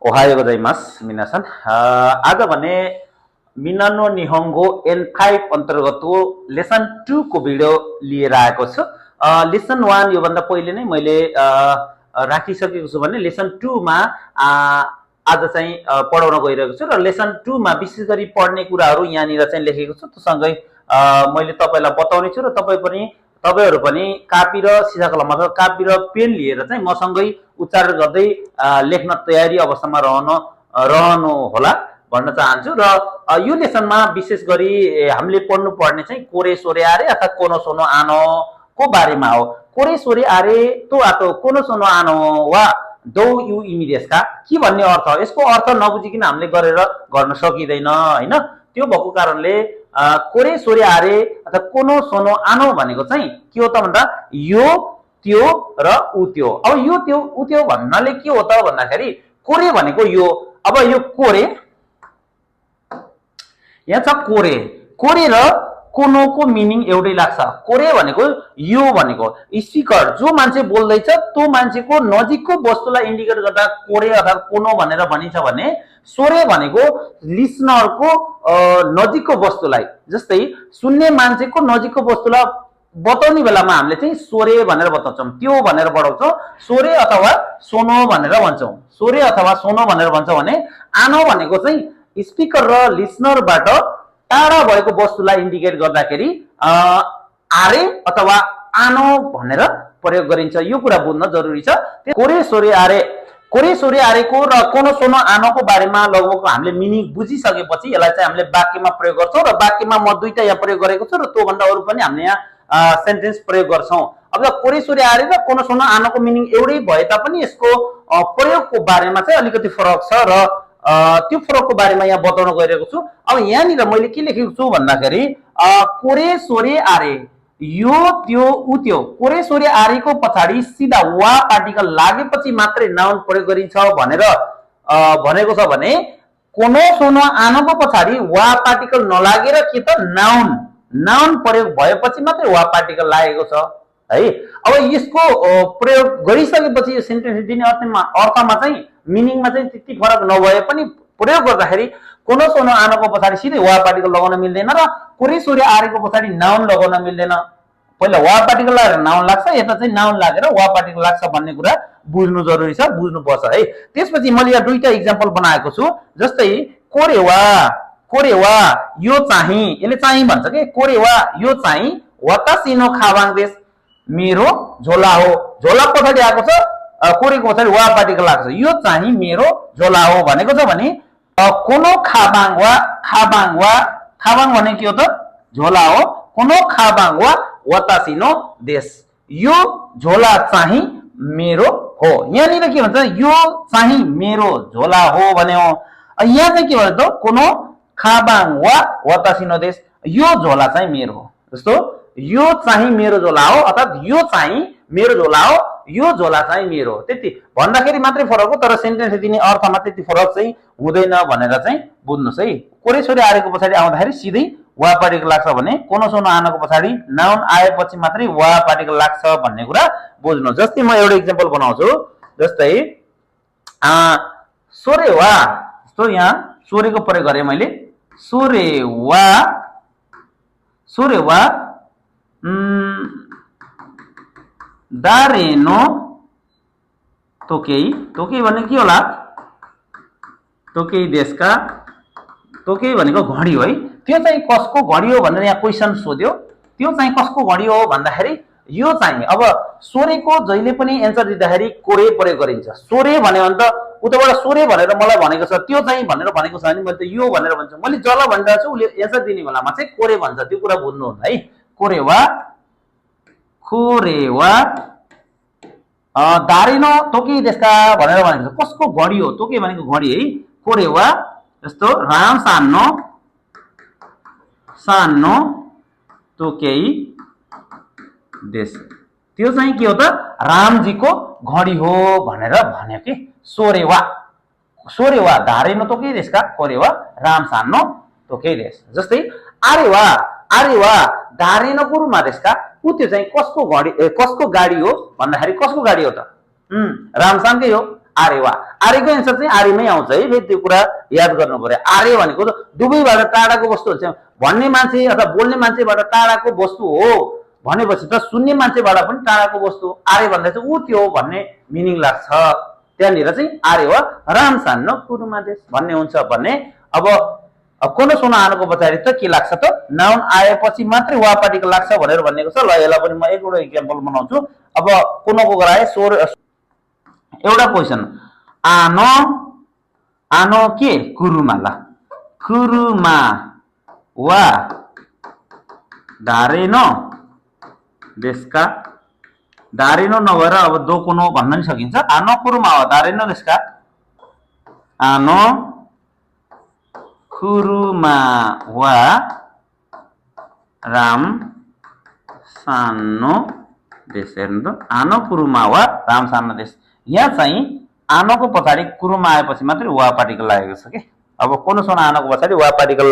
Ohio गोजाइमास मिनासन आज भने मिनानो निहोंगो N5 अन्तर्गतको लेसन 2 को भिडियो लिएर आएको छु। लेसन 1 यो भन्दा पहिले नै मैले राखिसकेको छु भने लेसन 2 मा आज चाहिँ पढाउन गइरहेको छु र लेसन 2 मा विशेष गरी पढ्ने कुराहरू यहाँनिर चाहिँ लेखेको छु। त्यससँगै मैले तपाईलाई बताउने छु र तपाईहरु पनि कापी र सिसा कलम अथवा कापी र पेन लिएर चाहिँ मसँगै उच्चारण गर्दै लेख्न तयारी अवस्थामा रहनु होला भन्न चाहन्छु। र यो लेसनमा विशेष गरी हामीले पढ्नु पर्ने चाहिँ कोरे सोरे आरे अथवा कोनो सोनो आनो को बारेमा हो। कोरे सोरे आरे तो आतो कोनो सोनो आनो वा दो यु इमिडियसका के भन्ने अर्थ हो, यसको अर्थ नबुझिकिन हामीले गरेर गर्न सकिदैन हैन। त्यो भएको कारणले कोरे सोरे आरे अथवा कोनो सोनो आनो भनेको चाहिँ के हो त भन्दा यो त्यो र उ त्यो। अब यो त्यो उ त्यो भन्नाले के हो त भन्दाखेरि कोरे भनेको यो, अब यो कोरे यहाँ छ कोरे, कोरे र कोनोको मिनिङ एउटै लाग्छ। कोरे भनेको यो भनेको स्पिकर जो मान्छे बोल्दैछ त्यो मान्छेको नजिकको वस्तुलाई इन्डिकेट गर्दा कोरे अथवा कोनो भनेर भनिन्छ भने सोरे भनेको लिसनरको नजिकको वस्तुलाई, जस्तै सुन्ने मान्छेको नजिकको वस्तुलाई बताउने बेलामा हामीले चाहिँ सोरे भनेर बताउँछौं, त्यो भनेर बढाउँछौं, सोरे अथवा सोनो भनेर भन्छौं। सोरे अथवा सोनो भनेर भन्छौं भने आनो भनेको चाहिँ स्पिकर र लिसनरबाट टाढा भएको वस्तुलाई इन्डिकेट गर्दाखेरि आरे अथवा आनो भनेर प्रयोग गरिन्छ। यो कुरा बुझ्न जरुरी छ। कोरे सोरे आरेको र कोनो सोनो आनोको बारेमा लगभग हामीले मिनिङ बुझिसकेपछि यसलाई चाहिँ हामीले वाक्यमा प्रयोग गर्छौं र वाक्यमा म दुईटा यहाँ प्रयोग गरेको छु र त्यो भन्दा अरु पनि हामीले यहाँ सेन्टेन्स प्रयोग गर्छौं। अब कोरे सोरे आरे र कोनो सोनो आनोको मिनिङ एउटै भए तापनि यसको प्रयोगको बारेमा चाहिँ अलिकति फरक छ र त्यो फरकको बारेमा यहाँ बताउन गइरहेको छु। अब यहाँनिर मैले के लेखेको छु भन्दाखेरि कोरे सोरे आरे यो त्यो उ त्यो। कोरे सोरे आरेको पछाडी सिधा वा पार्टिकल लागेपछि मात्रै नाउन प्रयोग गरिन्छ भनेर भनेको छ भने कोनो सोनो आनोको पछाडी वा पार्टिकल नलागेर के त नाउन प्रयोग भएपछि मात्रै वा पार्टिकल लागेको छ है। अब यसको प्रयोग गरिसकेपछि यो सेन्टेन्स दिने अर्थमा चाहिँ मिनिङमा चाहिँ त्यति फरक नभए पनि प्रयोग गर्दाखेरि कोनो सोनो आनोको पछाडी सिधै वा पार्टिकल लगाउन मिल्दैन र कोरे सोरे आरेको पछाडी नाउन लगाउन मिल्दैन। पहिला वा पार्टिकल लागेर नाउन लाग्छ, यता चाहिँ नाउन लागेर वा पार्टिकल लाग्छ भन्ने कुरा बुझ्नु जरुरी छ, बुझ्नुपर्छ है। त्यसपछि मैले यहाँ दुईटा एक्जाम्पल बनाएको छु। जस्तै कोरेवा यो चाहिँ, यसले चाहिँ भन्छ के, कोरेवा यो चाहिँ वातासिनो खावाङ देश मेरो झोला हो। झोला पछाडी आएको छ, कोरेको पछाडी वा पार्टिकल लाग्छ, यो चाहिँ मेरो झोला हो भनेको छ भने कोनो खाबाङ भने के हो त झोला हो। कोनो खाबाङ वा वातासिनो देश यो झोला चाहिँ मेरो हो। यहाँनिर के भन्छ, यो चाहिँ मेरो झोला हो भन्यो। यहाँ चाहिँ के भन्छ त कोनो खाबाङ वा वातासिनो देश यो झोला चाहिँ मेरो हो। जस्तो यो चाहिँ मेरो झोला हो अर्थात यो चाहिँ मेरो झोला हो, यो झोला चाहिँ मेरो, त्यति भन्दाखेरि मात्रै फरक हो। तर सेन्टेन्स दिने अर्थमा त्यति फरक चाहिँ हुँदैन भनेर चाहिँ बुझ्नुस् है। कोरे सोरे आरेको पछाडी आउँदाखेरि सिधै वा पार्टिकल लाग्छ भने कोनो सोनो आनोको पछाडी नाउन आएपछि मात्रै वा पार्टिकल लाग्छ भन्ने कुरा बुझ्नु। जस्तै म एउटा एक्जाम्पल बनाउँछु। जस्तै सोरेवा, जस्तो यहाँ सोरेको प्रयोग गरे मैले। सोरेवा दारेनो तोकेई भने के होला, तोकेई देशका, तोकेई भनेको घडी हो है। त्यो चाहिँ कसको घडी हो भनेर यहाँ क्वेशन सोध्यो। त्यो चाहिँ कसको घडी हो भन्दाखेरि यो चाहिँ अब सोरेको जहिले पनि एन्सर दिँदाखेरि कोरे प्रयोग गरिन्छ। सोरे भन्यो भने त उताबाट सोरे भनेर मलाई भनेको छ, त्यो चाहिँ भनेर भनेको छ भने मैले त यो भनेर भन्छु। मैले जल भनिरहेको छु, उसले एन्सर दिने बेलामा चाहिँ कोरे भन्छ। त्यो कुरा बुझ्नु होला है। कोरेवा दारिनो तोकी देशका भनेर भनेको छ, कसको घडी हो, तोके भनेको घडी है। कोरेवा जस्तो राम सानो तोकेई देश, त्यो चाहिँ के हो त रामजीको घडी हो भनेर भन्यो कि। सोरेवा दारिनो तोकेई देशका, कोरेवा राम सानो तोकेई देश। जस्तै आरेवा दारिनो कुरुमा देशका, उ त्यो चाहिँ कसको गाडी हो भन्दाखेरि कसको गाडी हो त रामसाङकै हो। आरेवा। आरेको एन्सर चाहिँ आरेमै आउँछ है, फेरि त्यो कुरा याद गर्नु पर्यो। आरे भनेको दुवैबाट टाढाको वस्तु हुन्छ, भन्ने मान्छे अथवा बोल्ने मान्छेबाट टाढाको वस्तु हो भनेपछि त सुन्ने मान्छेबाट पनि टाढाको वस्तु आरे भन्दा चाहिँ ऊ त्यो भन्ने मिनिङ लाग्छ। त्यहाँनिर चाहिँ आरे वा राम सान्न कुरुमा देश भन्ने हुन्छ भन्ने। अब कोनो सोना आनको पछाडि त के लाग्छ त, नाउन आएपछि मात्रै वा पार्टिकल लाग्छ भनेर भन्नेको छ। ल यसलाई पनि म एकवटा इक्जाम्पल बनाउँछु। अब कोनको गराए एउटा क्वेसन, आनो आनो के कुरुमा, ल कुरुमा वा दारेनो देशका, दारेनो नभएर अब दो कोनो भन्न नि सकिन्छ। आनो कुरुमा वा दारेनो देशका, आनो कुरुमा वा राम सानो देश। हेर्नु त, आनो कुरुमा वा राम सानो देश। यहाँ चाहिँ आनोको पछाडि कुरुमा आएपछि मात्रै वा पार्टिकल लागेको छ कि। अब कोनो सोना आनोको पछाडि वा पार्टिकल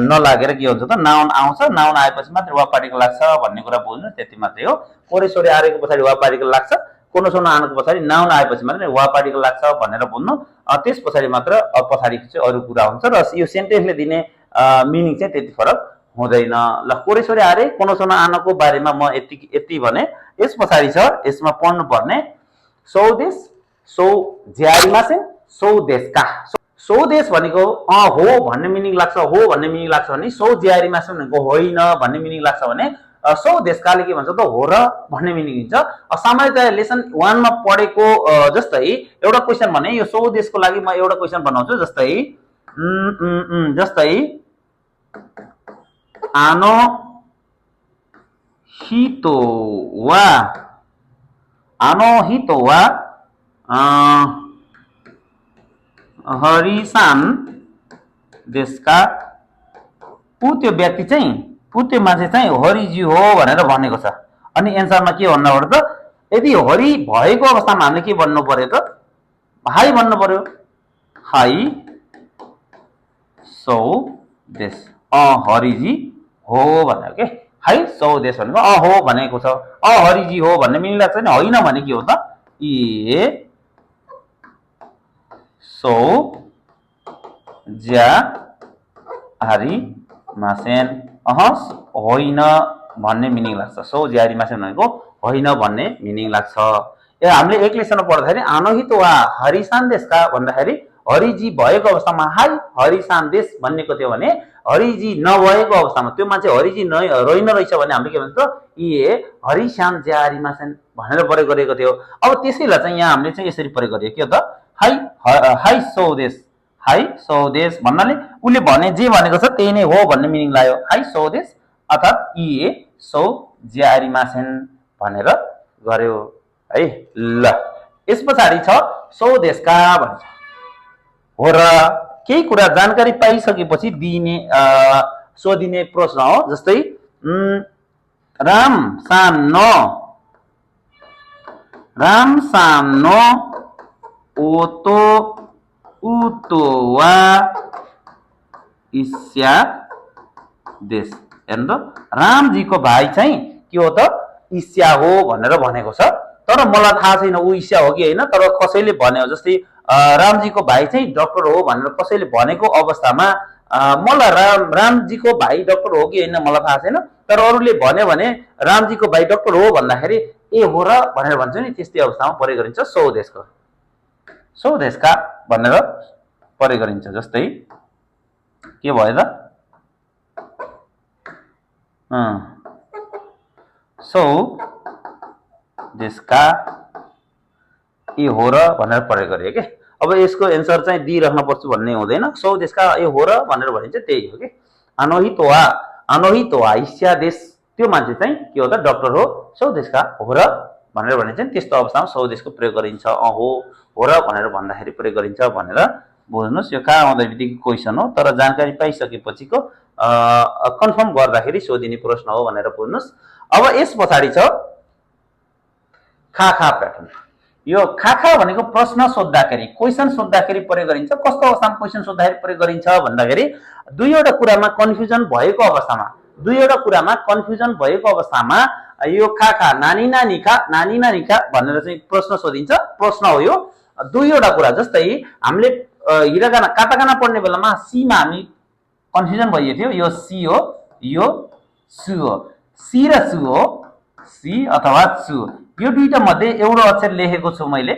नलागेर के हुन्छ त, नाउन आउँछ, नाउन आएपछि मात्रै वा पार्टिकल लाग्छ भन्ने कुरा बुझ्नु, त्यति मात्रै हो। कोरे सोरे आरेको पछाडि वा पार्टिकल लाग्छ, कोनो सोना आनको पछाडि नाउन आएपछि मात्रै वा पार्टिकल लाग्छ भनेर बुझ्नु। त्यस पछाडि मात्र पछाडिको चाहिँ अरू कुरा हुन्छ र यो सेन्टेन्सले दिने मिनिङ चाहिँ त्यति फरक हुँदैन। ल कोरे सोरे आरे कोनो सोना आनको बारेमा म यति भने। यस पछाडि छ, यसमा पढ्नु पर्ने सौदेश, सौ ज्यारीमा चाहिँ सौदेशका। सौदेश भनेको हो भन्ने मिनिङ लाग्छ, हो भन्ने मिनिङ लाग्छ भने। सौ ज्यारीमा चाहिँ भनेको होइन भन्ने मिनिङ लाग्छ भने। सौदेशकाले के भन्छ त, हो र भन्ने मिनिङ हुन्छ। सामान्यतया लेसन 1 मा पढेको जस्तै एउटा क्वेसन भने यो सौदेशको लागि म एउटा क्वेसन बनाउँछु। जस्तै आनो हितो वा हरिसान देशका, ऊ त्यो व्यक्ति चाहिँ, ऊ त्यो मान्छे चाहिँ हरिजी हो भनेर भनेको छ। अनि एन्सरमा के भन्नु पर्यो त, यदि हरि भएको अवस्थामा हामीले के भन्नु पर्यो त, हाई भन्नु पर्यो। हाई सौ देश, हरिजी हो भनेको के। हाई सौ देश भनेको हो भनेको छ, हरिजी हो भन्ने मिनिङ लाग्छ नि। होइन भने के हो त, ए सौ ज्या हारी मासेन, होइन भन्ने मिनिङ लाग्छ। सौ ज्यारी मासेन भनेको होइन भन्ने मिनिङ लाग्छ। हामीले एक लेसनमा पढ्दाखेरि आनोहित वा हरिसान देशका भन्दाखेरि हरिजी भएको अवस्थामा हाई हरिसान देश भन्नेको थियो भने, हरिजी नभएको अवस्थामा त्यो मान्छे हरिजी रहेन रहेछ भने हामीले के भन्छ त, ए हरिसान ज्यारी मासेन भनेर प्रयोग गरेको थियो। अब त्यसैलाई चाहिँ यहाँ हामीले चाहिँ यसरी प्रयोग गरियो के त, हाई सौदेश, हाई सौदेश भन्नाले उसले भने जे भनेको छ त्यही नै हो भन्ने मिनिङ लाग्यो। हाई सौदेश अर्थात् ए सौ ज्यारी मासेन भनेर गर्यो है। ल यस पछाडि छ सौदेशका भन्छ। हो र केही कुरा जानकारी पाइसकेपछि दिने सोधिने प्रश्न हो। जस्तै राम सानो ओतो उतो वा ईस्या देश। हेर्नु त, रामजीको भाइ चाहिँ के हो त, ईस्या हो भनेर भनेको छ। तर मलाई थाहा छैन ऊ ईस्या हो कि होइन, तर कसैले भन्यो। जस्तै रामजीको भाइ चाहिँ डक्टर हो भनेर कसैले भनेको अवस्थामा मलाई रामजीको भाइ डक्टर हो कि होइन मलाई थाहा छैन, तर अरूले भन्यो भने रामजीको भाइ डक्टर हो भन्दाखेरि ए हो र भनेर भन्छ नि, त्यस्तै अवस्थामा प्रयोग गरिन्छ सौदेशका भनेर प्रयोग गरिन्छ। जस्तै के भयो त, सौदेशका ए हो र भनेर प्रयोग गरियो के। अब यसको एन्सर चाहिँ दिइराख्न पर्छ भन्ने हुँदैन। सौदेशका ए हो र भनेर भनिन्छ त्यही हो कि। अनोहित वा ईस्या देश, त्यो मान्छे चाहिँ के हो त, डक्टर हो। सौदेशका हो र भनेर भनिन्छ नि, त्यस्तो अवस्थामा सौदेशको प्रयोग गरिन्छ। हो र भनेर भन्दाखेरि प्रयोग गरिन्छ भनेर बुझ्नुहोस्। यो कहाँ आउँदा बित्तिकै क्वेसन हो, तर जानकारी पाइसकेपछिको कन्फर्म गर्दाखेरि सोधिने प्रश्न हो भनेर बुझ्नुहोस्। अब यस पछाडि छ खाखा प्याटर्न। यो खाखा भनेको प्रश्न सोद्धाखेरि, क्वेसन सोद्धाखेरि प्रयोग गरिन्छ। कस्तो अवस्थामा क्वेसन सोद्धाखेरि प्रयोग गरिन्छ भन्दाखेरि दुईवटा कुरामा कन्फ्युजन भएको अवस्थामा यो खाखा नानी नानी खा भनेर चाहिँ प्रश्न सोधिन्छ। प्रश्न हो यो। दुईवटा कुरा जस्तै हामीले हिरागाना काटाकाना पढ्ने बेलामा सी मा हामी कन्फ्युजन भइएको थियो यो सी हो यो सु हो सी र सु हो सी अथवा चु यो दुईटा मध्ये एउटा अक्षर लेखेको छु मैले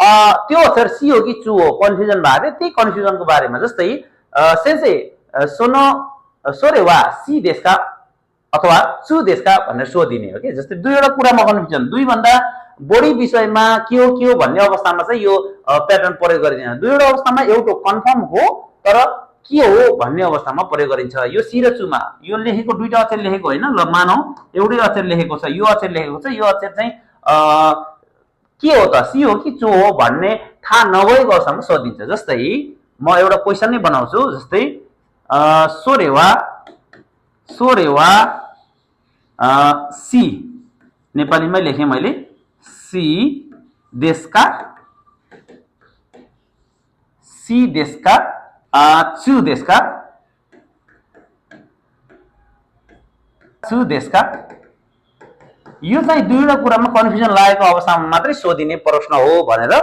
त्यो अक्षर सी हो कि चु हो कन्फ्युजन भएको थियो त्यही कन्फ्युजनको बारेमा जस्तै सेन्से सोनो सोरेवा सी देशका अथवा चु देशका भनेर सोधिने हो कि जस्तै दुईवटा कुरामा कन्फ्युजन दुई भन्दा बढी विषयमा के हो भन्ने अवस्थामा चाहिँ यो प्याटर्न प्रयोग गरिन्छ दुईवटा अवस्थामा एउटा कन्फर्म हो तर के हो भन्ने अवस्थामा प्रयोग गरिन्छ यो सी र चुमा यो लेखेको दुईटा अक्षर लेखेको होइन ल मानौ एउटै अक्षर लेखेको छ यो अक्षर लेखेको छ यो अक्षर चाहिँ के हो त सी हो कि चु हो भन्ने थाहा नभएको अवस्थामा सोधिन्छ जस्तै म एउटा क्वेसन नै बनाउँछु जस्तै सोरेवा सोरेवा सी नेपालीमै लेखेँ मैले सी देशका चु देशका यो चाहिँ दुईवटा कुरामा कन्फ्युजन लागेको अवस्थामा मात्रै सोधिने प्रश्न हो भनेर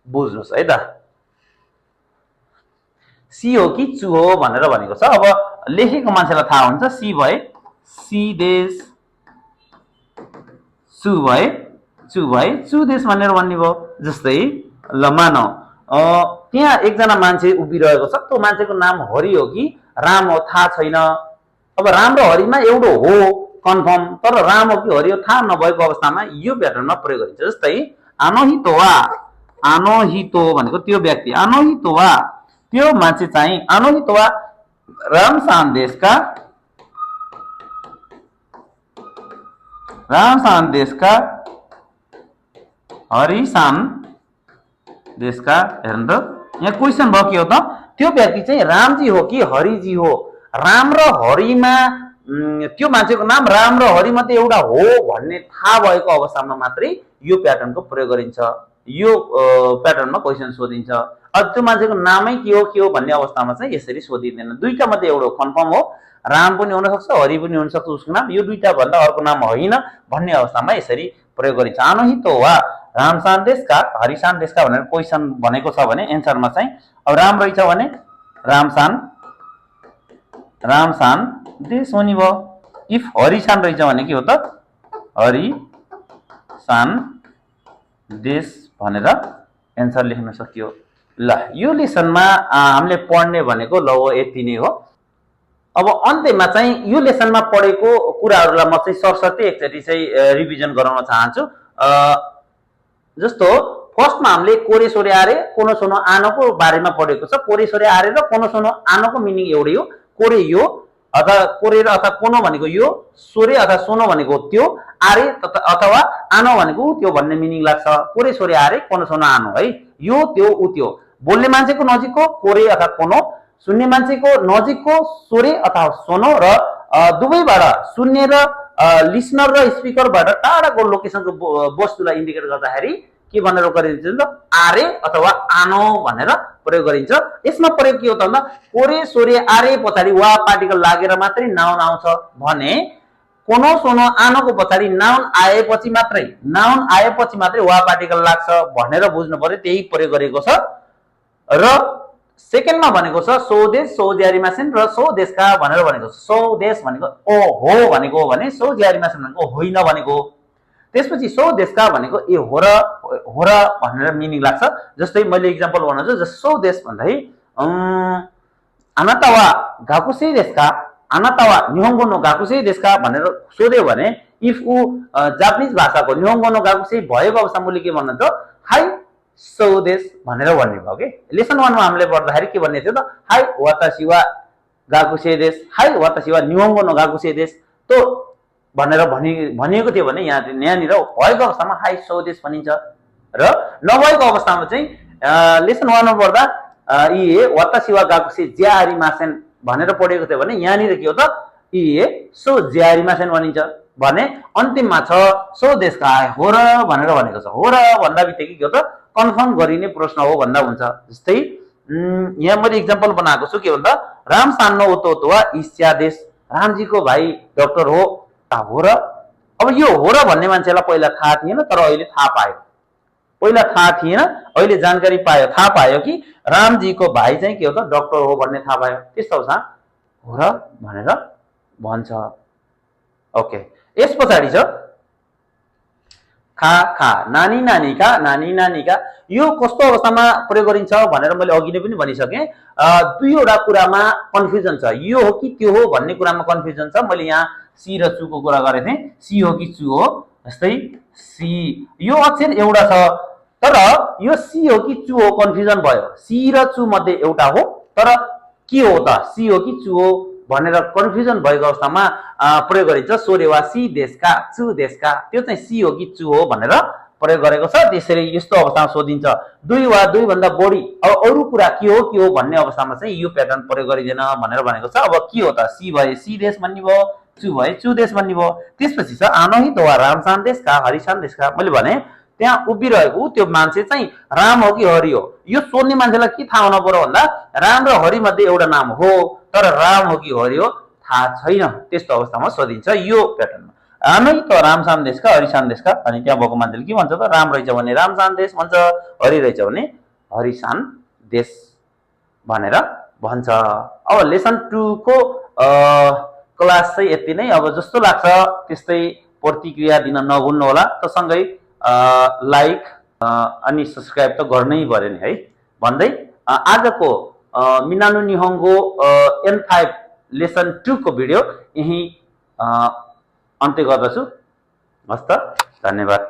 बुझ्नुस् है त सी हो कि चु हो भनेर भनेको छ अब लेखेको मान्छेलाई थाहा हुन्छ सी भए सी देश चु भए चु देश भनेर भन्ने भयो जस्तै ल मानौ त्यहाँ एकजना मान्छे उभिरहेको छ त्यो मान्छेको नाम हरि हो कि राम हो थाहा छैन अब राम र हरिमा एउटा हो कन्फर्म तर राम हो कि हरि हो थाहा नभएको अवस्थामा यो प्याटर्नमा प्रयोग गरिन्छ जस्तै आनोहितो भनेको त्यो व्यक्ति आनोहितोवा त्यो मान्छे चाहिँ आनोहितोवा रामसान देशका हरिसान देशका हेर्नु त यहाँ क्वेसन भयो के हो त त्यो व्यक्ति चाहिँ रामजी हो कि हरिजी हो राम र हरिमा त्यो मान्छेको नाम राम र हरि मध्ये एउटा हो भन्ने थाहा भएको अवस्थामा मात्रै यो प्याटर्नको प्रयोग गरिन्छ यो प्याटर्नमा क्वेसन सोधिन्छ त्यो मान्छेको नामै के हो भन्ने अवस्थामा चाहिँ यसरी सोधिँदैन दुईटा मध्ये एउटा कन्फर्म हो राम पनि हुन सक्छ हरि पनि हुन सक्छ उसको नाम यो दुईटा भन्दा अर्को नाम होइन भन्ने अवस्थामा यसरी प्रयोग गरिन्छ आनोहितो वा रामसान देशका हरिसान देशका भनेर क्वेसन भनेको छ भने एन्सरमा चाहिँ अब राम रहेछ भने रामसान देश हुने भयो इफ हरिसान रहेछ भने के हो त हरिसान देश भनेर एन्सर लेख्न सकियो ल यो लेसनमा हामीले पढ्ने भनेको ल यति नै हो अब अन्त्यमा चाहिँ यो लेसनमा पढेको कुराहरूलाई म चाहिँ सरसर्ती एकचोटि चाहिँ रिभिजन गराउन चाहन्छु जस्तो फर्स्टमा हामीले कोरे सोरे आरे कोनो सोनो आनको बारेमा पढेको छ कोरे सोरे आरे र कोनो सोनो आनको मिनिङ एउटै हो कोरे यो अथवा कोरे र अथवा कोनो भनेको यो सोरे अथवा सोनो भनेको त्यो आरे अथवा आनो भनेको त्यो भन्ने मिनिङ लाग्छ कोरे सोरे आरे कोनो सोनो आनो है यो त्यो उ त्यो बोल्ने मान्छेको नजिकको कोरे अथवा कोनो सुन्ने मान्छेको नजिकको सोरे अथवा सोनो र दुवैबाट सुन्ने र लिसनर र स्पिकरबाट टाढाको लोकेसनको वस्तुलाई इन्डिकेट गर्दाखेरि के भनेर गरिन्छ त आरे अथवा आनो भनेर प्रयोग गरिन्छ यसमा प्रयोग के हो त भन्दा कोरे सोरे आरे पछाडि वा पार्टिकल लागेर मात्रै नाउन आउँछ भने कोनो सोनो आनोको पछाडि नाउन आएपछि मात्रै वा पार्टिकल लाग्छ भनेर बुझ्नु पर्यो त्यही प्रयोग गरेको छ र सेकेन्डमा भनेको छ स्वदेश स्वज्यारीमासेन र स्वदेशका भनेर भनेको छ स्वदेश भनेको ओ हो भनेको हो भने स्वज्यारीमासेन भनेको होइन भनेको त्यसपछि स्वदेशका भनेको ए हो र भनेर मिनिङ लाग्छ जस्तै मैले इक्जाम्पल बनाउँछु जस्तो स्वदेश भन्दै आनातावा गाकुसेई देशका आनातावा निहोंगो नो गाकुसेई देशका भनेर सोध्यो भने इफ उ जापानिज भाषाको निहोंगो नो गाकुसेई भएको अवस्थामा मैले के भन्नु त हाई स्वदेश भनेर भन्ने भयो के लेसन 1 मा हामीले पढ्दाखेरि के भन्ने थियो त हाई वातासी वा गाकुसेई देश हाई वातासी वा निहोंगो नो गाकुसेई देश तो भनेर भनिएको थियो भने यहाँनिर भएको अवस्थामा हाई स्वदेश भनिन्छ र नभएको अवस्थामा चाहिँ लेसन 1 मा पढ्दा इए वातासी वा गाकुसेई ज्यारीमासेन भनेर पढेको थियो भने यहाँनिर के हो त इए सो ज्यारीमासेन भनिन्छ भने अन्तिममा छ स्वदेशका हो र भनेर भनेको छ हो र भन्दा बित्तिकै के हो त कन्फर्म गरिने प्रश्न हो भन्दा हुन्छ जस्तै यहाँ मैले इक्जाम्पल बनाएको छु के भन्दा राम सान्नो ओतो वा इस्या देश रामजीको भाइ डाक्टर हो र अब यो हो र भन्ने मान्छेलाई पहिला थाहा थिएन तर अहिले थाहा पायो पहिला थाहा थिएन, अहिले जानकारी पायो, थाहा पायो कि रामजीको भाइ चाहिँ के हो त डाक्टर हो भन्ने थाहा पायो। त्यस्तो अवस्था हो र भनेर भन्छ। ओके, यस पछाडि छ खा खा, नानी नानीका, नानी नानीका। यो कस्तो अवस्थामा प्रयोग गरिन्छ भनेर मैले अघि नै पनि भनिसकेँ। दुईवटा कुरामा कन्फ्युजन छ, यो हो कि त्यो हो भन्ने कुरामा कन्फ्युजन छ। मैले यहाँ सी र चुको कुरा गरेको थिएँ, सी हो कि चु हो। जस्तै सी, यो अक्षर एउटा छ तर यो सी हो कि चु हो कन्फ्युजन भयो। सी र चु मध्ये एउटा हो तर के हो त, सी हो कि चु हो भनेर कन्फ्युजन भएको अवस्थामा प्रयोग गरिन्छ सोरेवा सी देशका चु देशका। त्यो चाहिँ सी हो कि चु हो भनेर प्रयोग गरेको छ। त्यसरी यस्तो अवस्थामा सोधिन्छ दुई वा दुई भन्दा बढी। अब अरू कुरा के हो भन्ने अवस्थामा चाहिँ यो प्याटर्न प्रयोग गरिँदैन भनेर भनेको छ। अब के हो त, सी भए सी देश भन्ने भयो, चु भए चु देश भन्ने भयो। त्यसपछि छ आनोही तोवा रामसान देशका हरिसान देशका। मैले भने त्यहाँ उभिरहेको त्यो मान्छे चाहिँ राम हो कि हरि हो, यो सोध्ने मान्छेलाई के थाहा हुन पर्यो भन्दा राम र हरि मध्ये एउटा नाम हो तर राम हो कि हरि हो थाहा छैन। त्यस्तो अवस्थामा सोधिन्छ यो प्याटर्नमा। आनै त रामसान देशका हरिसान देशका। अनि त्यहाँ भएको मान्छेले के भन्छ त, राम रहेछ भने रामसान देश भन्छ, हरि रहेछ भने हरिसान देश भनेर भन्छ। अब लेसन 2 को क्लास चाहिँ यति नै। अब जस्तो लाग्छ त्यस्तै प्रतिक्रिया दिन नभुल्नु होला। त सँगै लाइक अनि सब्सक्राइब त गर्नै पर्यो नि है भन्दै आजको मिनानो निहोंगो N5 लेसन 2 को भिडियो यही अन्त्य गर्दछु। हस्त, धन्यवाद।